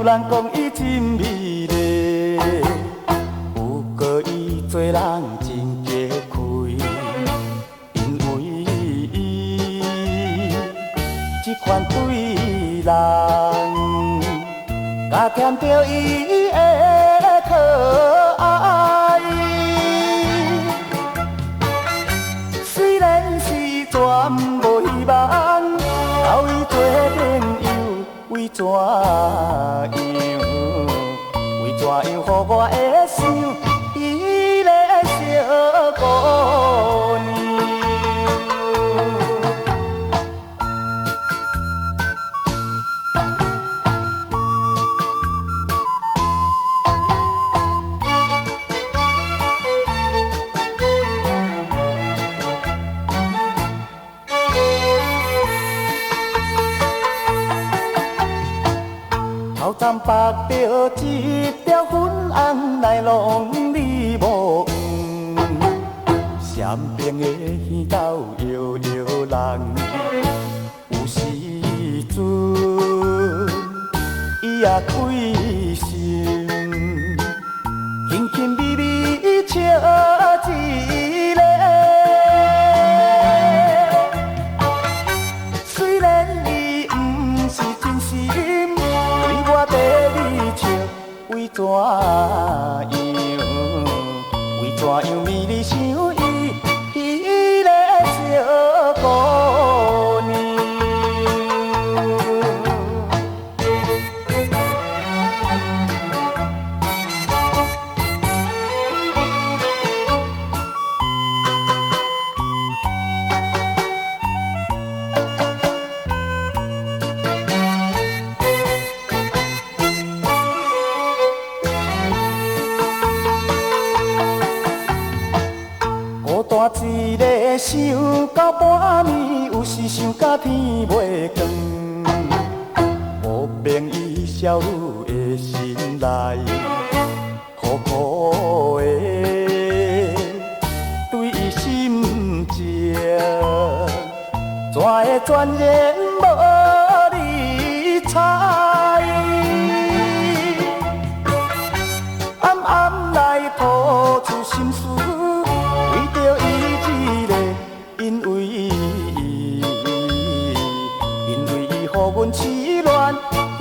有人講伊真美麗，不過伊做人真激氣，因為伊這款對人，加添著伊的可愛。雖然是全無希望，交伊做朋友，為怎樣？為怎樣予我會想彼个小姑娘？頭鬃縛著一條粉紅內籠你無黃，雙邊的耳豆搖搖人，有時陣伊也開心，輕輕微微笑一個。雖然伊毋是真心對我咧笑，為怎樣？為怎樣美麗像伊彼个小姑娘？孤單一个想到半暝，有時想甲天欲光。無明伊少女的心內，苦苦的對伊心情，怎會全然無理睬？暗暗來吐出心事，為著伊一个，因為伊，因為伊予阮痴戀彼